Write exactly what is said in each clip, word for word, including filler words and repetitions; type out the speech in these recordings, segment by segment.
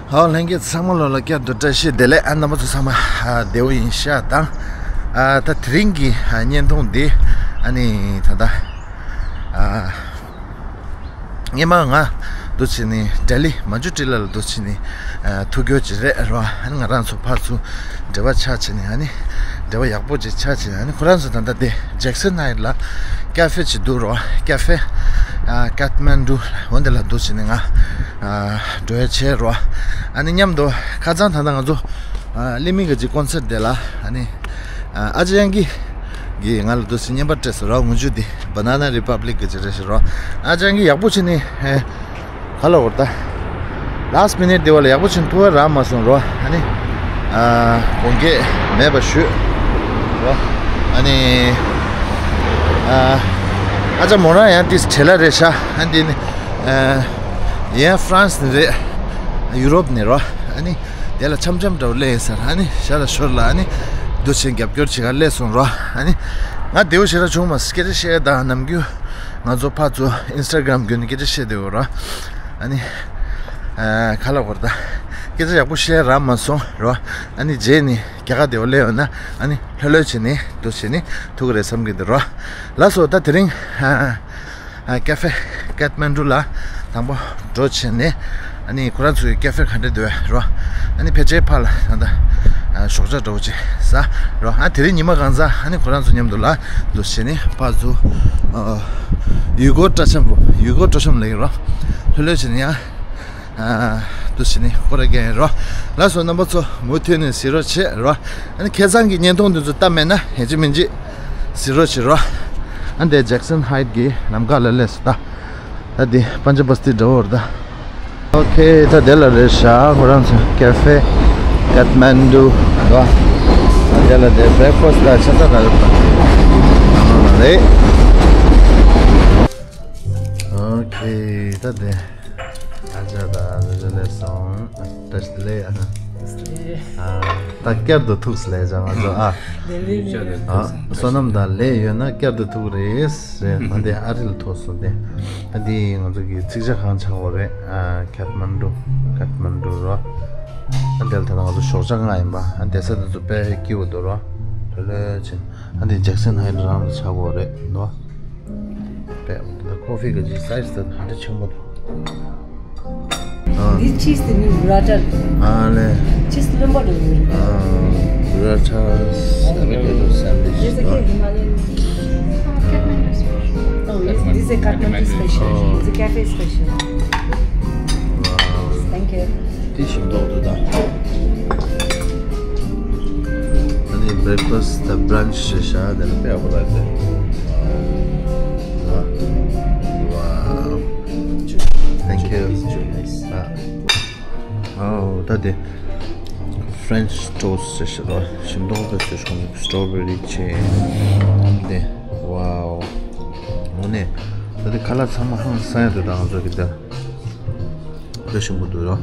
ཧོ། ལྷན་རྒྱས་ཚང་མ་ལོ་ལ་བསྐྱར་དུ་བཀྲ་ཤིས་བདེ་ལེགས། ཨ། རྣམ་པ་ཚོ་ཚང་མ་ཨ་བདེ་པོ་ཡིན་ཤག་དང་། ཨ། ད་དེ་རིང་གི་ཨ་བརྙན་ཐུང་འདི་ཨ་ནི་ད་ལྟ་ཨ་སྔོན་མ་ང་འདུག་བྱས་ནས་ལྡི་ལི་མན་ཇུ་ཊི་ལ་ལ་འདུག་བྱས་ནས་ཨ་ཐུག་རྒྱུ་ཅིག་རེད་རོ། ཨ་ནི་ང་རང་ཚོ་ཕར་ཚུར་འབྲེལ་བ་ཆགས་བྱས་ནས། ཨ་ནི་འབྲེལ་བ་ཡག་པོ་ཅིག་ཆགས་བྱས་ནས། ཨ་ནི་ཁོ་རང་ཚོ་ད་ལྟ་དེ་ཇེག་སན་ཧའིཊ་ལ་ཀ་ཧྥེ་ཅིག་འདུག་རོ། ཀ་ཧྥེ་ཨ་ཀཏ་མན་ཌུ་འོ་འདི་ལ་འདུག་བྱས་ནས་ང་ཨ་འགྲོ་ཡ་བྱས་རོ། ཨ་ནི་མཉམ་དུ་ཁ་སང་ད་ལྟ་ང་ཚོ་ཨ་ལི་མི་གི་ཅིག་ཀོན་སར་ཊི་དེ་ལ་ཨ་ནི་ཨ་ཨ་ཅག་ཡང་གི་གིས་ང་ལ་འདུག་སེ་བརྙན་པར་སྤྲད་སོང་རོ། ངོ་བཅུ་དེ་Banana Republic གི་ཅིག་རེད་ཟེར་རོ། ཨ་ཅག་ཡང་གི་ཡག་པོ་བྱས་ནས་ཨེ་ག་ལ་བར་ད་ལཱསི་མི་ནིཊ་དེ་བ་ལ་ཡག་པོ་བྱས་ནས་ཐུག་པ་རག་མ་སོང་རོ། ཨ་ནི་ཨ་དགོངས་འགལ་མེད་པ་ཞུས་རོ། ཨ་ནི་ཨ་ཨ་ཅག་མོ་རང་ཡང་ཏིས་བྲེལ་ལ་རེད་ཤག་ཨ་འདི་ནི་ཨ་ཡང་ཧྥ་རན་སི་ནས་རེད། ཡུ་རོབ་ནས་རོ། ཨ་ནི་དེ་ལ་འཆམ་འཆམ་འདྲ་བོ་སླེབས་ཡིན་ས་རེད། ཨ་ནི་ཤར་ལ་ཤོར་ལ་ཨ་ནི་འདུག་བྱས་རྒྱབ་སྐྱོར་བྱེད་ག་སླེབས་སོང་རོ། ཨ་ནི་ང་བདེ་པོ་ཞེ་དྲག་བྱུང་མ་སོང་། སྐད་ཆ་བཤད་དང་ནམ་རྒྱུན་ང་ཚོ་ཕར་ཚུར་ཨིན་སི་ཊ་གྷ་རམ་བརྒྱུད་ནས་སྐད་ཆ་བཤད་བསྡད་ཡོད་རོ། ཨ་ནི་ཨ་ག་ལ་བར་ད་སྐད་ཆ་ཡག་པོ་བཤད་རག་མ་སོང་རོ། ཨ་ནི་རྗེས་ནས་རྒྱ་གར་བདེ་པོ་སླེབས་ཡོང་ན་ཨ་ནི་ལྷོད་ལྷོད་བྱས་ནས་འདུག་བྱས་ནས་ཐུག་གི་རེད་བསམ་གྱི་འདུག་རོ། ལགས་སོ། ད་དེ་རིང་ཨ་ཨ་ཀ་ཧྥེ་ཀཏ་མན་ཌུ་ལ་དང་པོ་འགྲོ་བྱས་ནས། ཨ་ནི་ཁོ་རང་ཚོའི་ཀ་ཧྥེ་ག་འདྲ་འདུག་རོ། ཨ་ནི་ཕལ་ཆེར་ཕར་ལ་ད་ལྟ་ཨ་ཞོགས་ཇ་འདྲ་བོ་ཅིག་ཟ་རོ། ཨ་དེ་རིང་ཉི་མ་གང་ཟ་ཨ་ནི་ཁོ་རང་ཚོ་མཉམ་དུ་ལ་འདུག་བྱས་ནས་ཕར་ཚུར་ཨ་ཡུལ་སྐོར་སྤྲོ་འཆམ་པོ། ཡུལ་སྐོར་སྤྲོ་འཆམ་ལ་ཡིན་རོ། ལྷོད་ལྷོད་བྱས་ནས་ཡང་ཨ་འདུག་བྱས་ནས་སྐོར་ར་རྒྱག་ཡིན་རོ། ལགས་སོ། རྣམ་པ་ཚོ་མུ་མཐུད་ནས་གཟིགས་རོགས་བྱེད་རོ། ཨ་ནི་ཁ་སང་གི་བརྙན་ཐུང་འདི་ཚོ་བལྟས་མེད་ན་ཡིན་གཅིག་མིན་གཅིག་གཟིགས་རོགས་བྱེད་རོ། ཨ་འདི་ཇེག་སན་ཧའིཊ་གི་ལམ་ཁ་ལ་སླེབས་སོང་ད། ད་འདི་པན་ཇ་བ་སྟི་འདྲ་བོ་རེད་ད། ཨོ་ཁེ། ད་དེ་ལ་རེད་ཤག་ཁོ་རང་ཚོ་ཀ་ཧྥེ་ཀཏ་མན་ཌུ་རེད་པ། ད་དེ་ལ་དེ་བྷི་རེག་ཕ་སི་ཊི་ད་ཆ་ཚང་རག་རེད་པ། རེད། ཨོ་ཁེ། ད་དེ་ཨ་ཅག་དང་ཨ་ཅག་སླེབས་སོང་། བཀྲ་ཤིས་བདེ་ལེགས། ཨ་ད་བསྐྱར་དུ་ཐུག་སོང་ལགས་ང་ཚོ། ཨ་ཨ་བསོད་ནམས་དང་ལས་ཡོད་ན་བསྐྱར་དུ་ཐུག་རེད་ཟེར། ཨ་འདི་ཨ་རི་ལ་ཐུག་སོང་སྟེ། ཨ་འདི་ང་ཚོ་གི་ཚིག་ཇ་ཁང་ཆགས་པ་རེད། ཨ་ཀཏ་མན་ཌུ། ཀཏ་མན་ཌུ་རོ། ཨ་འདི་ལ་ད་ང་ཚོ་ཞོགས་ཇ་མངགས་ཡིན་པ། ཨ་བསྡད་ས་དེ་ཚོ་དཔེ་སྐྱིད་པོ་འདུག་རོ། ལྷོད་ལྷོད་བྱས། ཨ་འདི་ཇེག་སན་ཧའིཊ་རང་ལ་ཆགས་པ་རེད་འདུག་དཔེ་ད་ཁོ་ཧྥི་གི་ཅིག་སའི་ཛི་དེ་ཧ་ཅང་ཆེན་པོ་འདུག་ཨ། འདི་ཆིས་དེ་ནི་བྷུ་ར་ཊ་རེད། ཨ་ལེ། ཆིས་རློན་པ་འདྲ་བོ་རེད། ཨ། བྷུ་ར་ཊ། Avocado sandwich. There's a kid Himalayan. Oh, this, this is a Kathmandu special. Oh. It's a cafe special. Wow. Thank you. དེ་ཞིམ་མདོག་འདུག་ད། ཨ་ནི་བྷི་རེག་ཕ་སི་ཊི་དང་བྷི་རན་ཆི་བྱས་ཤག་དེ་ལ་དཔེ་ཡག་པོ་རག་གི་འདུག་ཨ། Wow. Thank you. ཨ། ཨོ་ད་དེ་French toast བྱས་ཤག་རོ། ཞིམ་མདོག་དཔེ་བཟོས་ཤག strawberry བྱས། དེ། Wow. དངོས་གནས་ད་དེ་ཁ་ལག་ཚང་མ་ཧང་སང་ཡ་འདུག་ད་ང་ཚོ་གི་ད། དཔེ་ཞིམ་པོ་འདུག་རོ།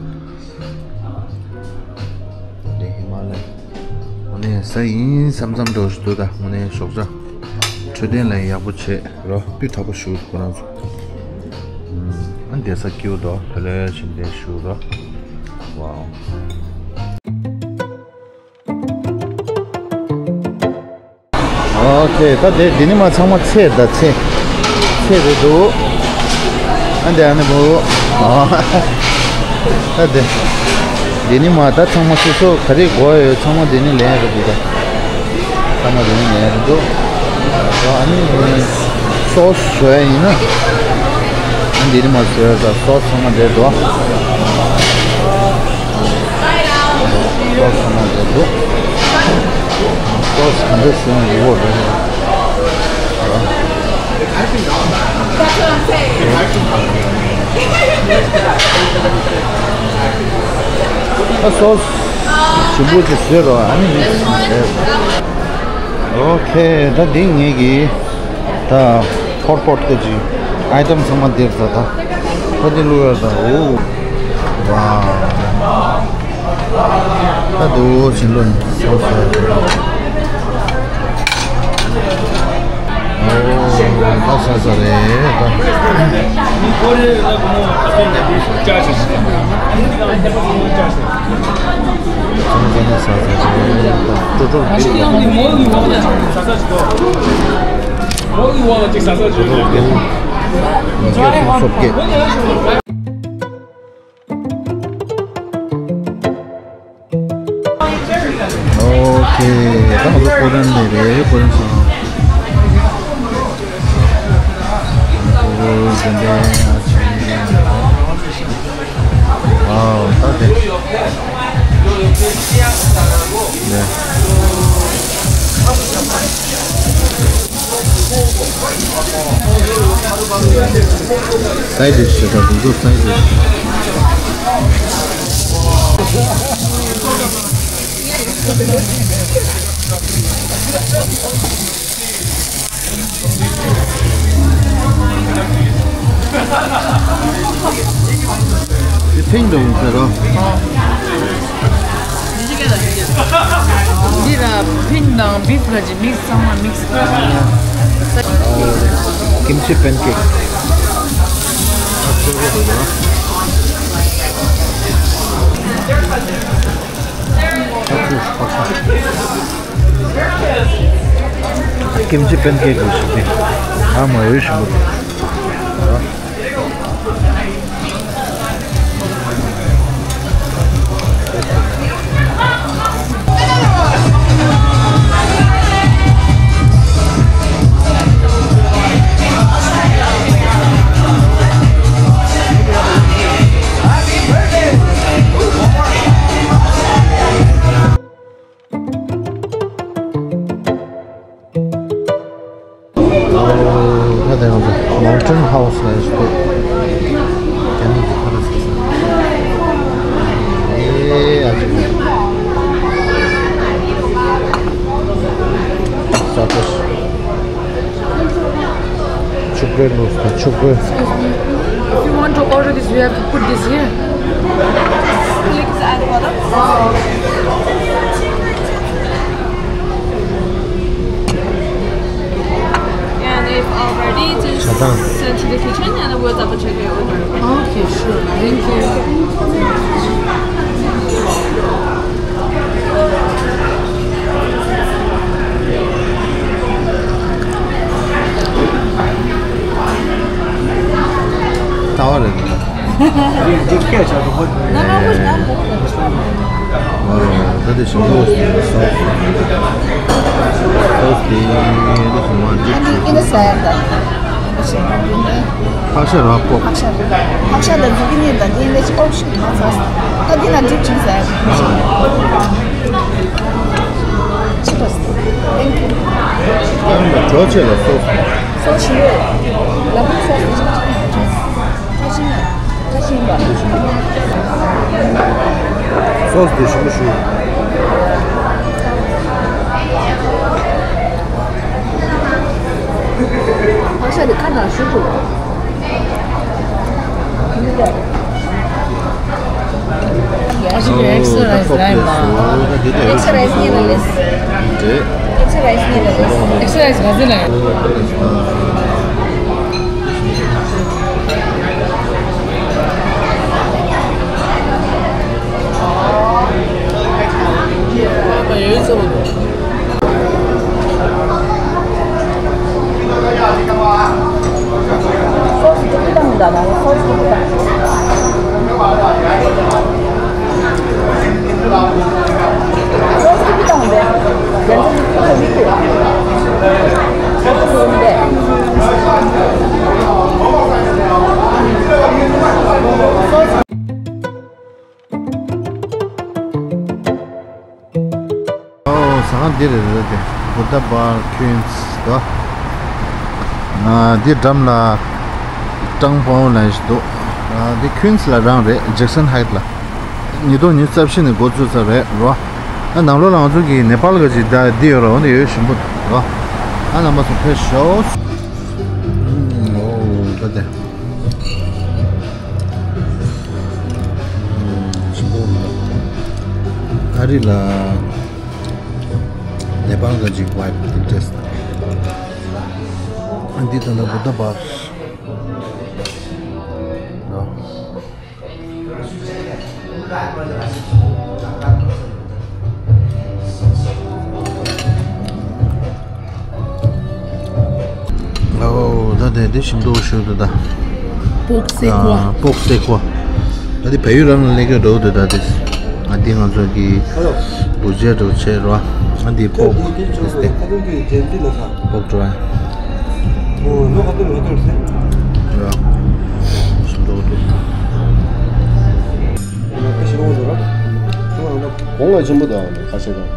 འདི་ཧི་མ་ལ་ཡ། དངོས་གནས་ཟ་ཡིན་བསམ་བསམ་འདྲ་བོ་ཞིག་འདུག་ད་དངོས་གནས་ཞོགས་ཇ། འཕྲོད་བསྟེན་ལ་ཡག་པོ་བྱེད་རོ། སྤུས་དག་པོ་ཞུ་ཁོ་རང་ཚོ། ཨ་བསྡད་ས་སྐྱིད་པོ་འདུག་ལྷོད་ལྷོད་བྱས་བསྡད་ཞུ་རོ། Wow. ཨོ་ཁེ། ད་དེ་འདི་ནི་མ་ཚང་མ་ཚལ་ད་ཚལ། ཚལ་རེད་འདུག་ཨ་འདི་ཨ་ནི་བུ། ཨ་ད་དེ་འདི་ནི་མ་ད་ཚང་མ་སོ་སོ་ག་རེ་དགོས་ཡོད་ཚང་མ་འདི་ནི་ལེན་རེད་འདུག་ད་ཚང་མ་འདི་ནི་ལེན་རེད་འདུག་ཨ་ནི་སོ་སི་བཟོ་ཡ་ཡིན་ན་ཨ་འདི་ནི་མ་བཟོ་ཡ་ད་སོ་སི་ཚང་མ་འདིར་འདུག་སོ་སི་ཚང་མ་འདིར་འདུག་སོ་སི་ག་འདྲ་བཟོས་ན་ཡག་པོ་རེད། ད་སོ་སི་ཞིམ་པོ་ཅིག་བཟོས་རོགས། ཨ་ནི་མིག་སི་བྱས། ཨོ་ཁེ། ད་འདི་ངེད་ཀྱི་ད་ཧོཊ་པོཊ་སྐད་ཅིག་ཨའི་ཊམ་ཚང་མ་འདིར་ད་ད་ཁོ་འདི་བླུགས་ཡོད་ད། ཨོ་ཝའོ། ད་དུ་ཕྱིན་ལོ་ནི་སོ་སོ་ཡ། ཨོ་ད་ས་ས་རེད་ད། ཨོ་ཁེ། ད་ང་ཚོ་ཀོ་རན་ནས་རེད། ཀོ་རན་སོང་། ཨོ་ཟིན་པའི་ཨ་ཆེ། ཨོ་ད་དེ། ནས། སའི་ཌི་ཤི་བྱེད་པ་དེ་ཚོ་སའི་ཌི་ཤི། དེ་ཕིང་འདྲ་ཡིན་ཟེར་རོ། འདི་ལ་ཕིང་དང་བིབ་ག་ཅིག་མིག་སི་ཚང་མ་མིག་སི། ཀིམ་ཆི་པན་ཀེག། ཀིམ་ཆི་པན་ཀེག་ཞིག་ཨ་མ་ཡོད་ཞིག་འདུག་ད་དེ་ང་ཚོ་མོན་ཊན་ཧའུ་སི་ལ་ཡོད་ཀྱི་འདུག་རྒྱ་མི་གི་ཁ་ལག་ཟ་ས། ཨེ་ཨ་ཅེ། ས་ཏོ་ཤི། ཆུ་བུར་ལོས་དང་ཆུ་བུར། If you want to order this, we have to put this here. Click the icon. And if all ready, just send to the kitchen and we'll double check your order. Okay, sure. Thank you. ད་བར་རེད། ད་དེ་ཞིམ་པོ་སོ་སོ་སོ་སོ་དེ་ཞིམ་པོ་འདི་ཨ་ནི་ཨིན་ས་ཡ་ད། ཕག་ཤ་རག་པོ། ཕག་ཤ་རག་ཕག་ཤ་དང་ཛུ་ཀི་ནི་དང་དེ་འདྲ་ཅིག་ཨོབ་ཤི་མ་ཚ། ད་འདི་ལ་འགྲིག་ཅིང་ཟེར། ཅི་ཐོས། Thank you. ཡང་ན་གྲོ་ཆེ་ལ་སོ་སོ། སོ་ཞིམ་པོ། ལ་ཕུག་སོ་སོ་ཅིག་ཅིག་ཡང་ཁ་ཤིང་ཡང་ཁ་ཤིང་ཡིན་པ། སོ་སོ་དེ་ཞིམ་པོ་ཞུ། ཕག་ཤ་དེ་ཁ་ནང་ཞུ་དགོས། ཨ་ཅེ་ཨེག་སར་སའི་ཛི་ལ་ཡིན་པ། ཨེག་སར་སའི་ཛི་ཉེ་ལ་ལས། ཨེག་སར་སའི་ཛི་ཉེ་ལ་ལས། སོ་སི་ཏུ་ཏུ་དང་མི་འདྲ་ན་སོ་སི་ཏུ་ཏུ་དང་། སོ་སི་ཏུ་ཏུ་དང་མི་འདྲ། རྒྱ་མཚོ་ཏུ་ཏུ་དང་མི་འདྲ། སོ་སི་ཏུ་ཏུ་མི་འདྲ། སོ་སི། ཨོ། ཟ་ཁང་འདི་རེད་རེད་དེ། བུ་དྷ་བར་ཁུན་སི་དོ། ཨ། འདི་འགྲམ་ལ་ཀྲང་པོ་ལ་ཞིག་འདུག་ཨ། འདི་ཁུན་སི་ལ་རང་རེད། ཇེག་སན་ཧའིཊ་ལ། ཉིས་སྟོང་ཉི་ཤུ་རྩ་བཞི་ནས་འགོ་བཙུགས་ཚར་རེད་རོ། ཨ། ནང་ལོགས་ལ་ང་ཚོ་གི་ནེ་པཱལ་ག་ཅིག་ད་འདི་ཡོད་རོ། འོ་འདི་ཡོད་ཞིམ་པོ་འདུག་རོ། ཨ། རྣམ་པ་ཚོ་ཕེབས་ཤོག་ཨོ། ད་དེ། ཨ་རི་ལ་ནེ་པཱལ་ག་ཅིག་ཝའིབ་དེ་འདྲས། ཨ་འདི་ད་ལྟ་བུ་དྷ་བར། ཨ། འདི་ཞིམ་མདོག་ཞུ་འདུག་ད། པོག་སེ་ཀོ། ཨ། པོག་སེ་ཀོ། ད་འདི་བལ་ཡུལ་རང་ལ་སླེབས་ཀྱི་འགྲོ་འདུག་ད་འདི། ཨ་འདི་ང་ཚོ་གི་བུ་ཇེ་འགྲོ་བྱེད་རོ། ཨ་འདི་པོག་སེ་ཀོ། པོག་འགྲོ། རོ། ཞིམ་མདོག་འདུག་གོང་ལ་ཆེན་པོ་དང་ཁ་ཤས་དང་།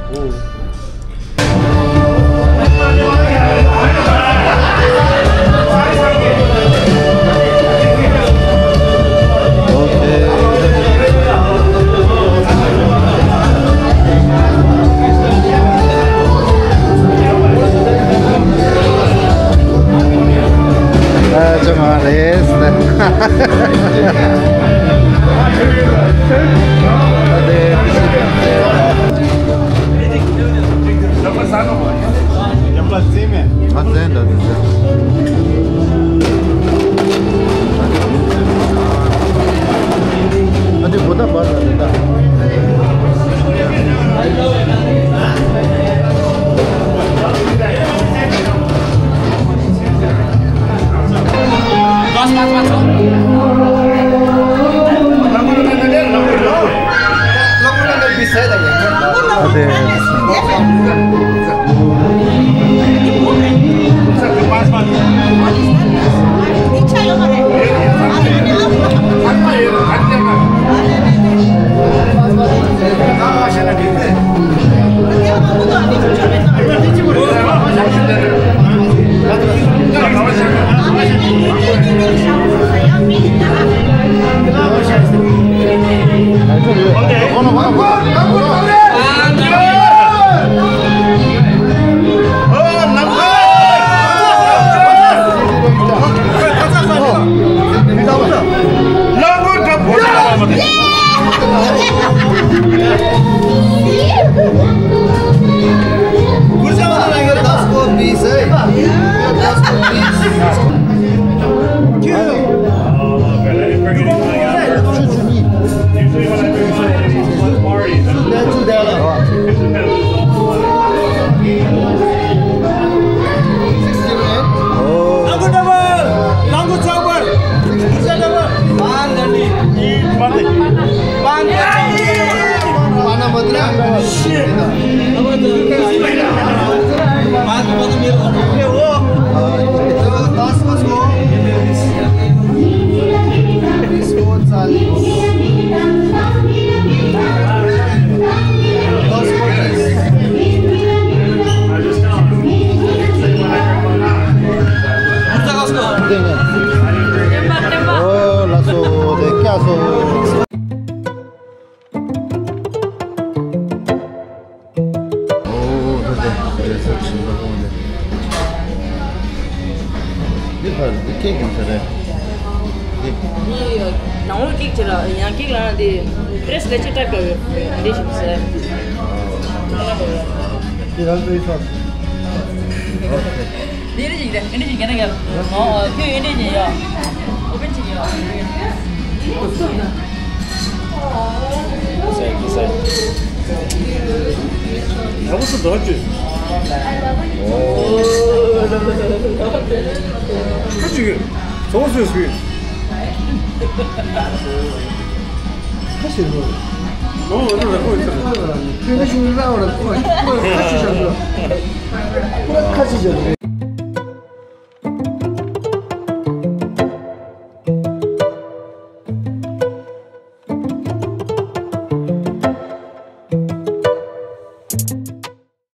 འདི་ཕར་འདི་ཁྱེད་ཀྱང་ཟེར་རེད། འདི། འདི་ནང་ལོགས་ཀྱིག་བྱེད་ལ་ཡང་ཀྱིག་ལ་འདི་པྲེས་ལས་ཅི་ཏྲ་ག་ཡོད་འདི་ཞིག་ཟེར། འདི་རང་ཚོའི་ཚོགས། འདི་རེ་ཞིག་རེད། འདི་ཞིག་རྒྱ་ནག་ཡར་ཨོ་ཁྱོད་ཡོད་འདི་ཞིག་ཡོད། ཨོ་པན་ཅིག་ཡོད།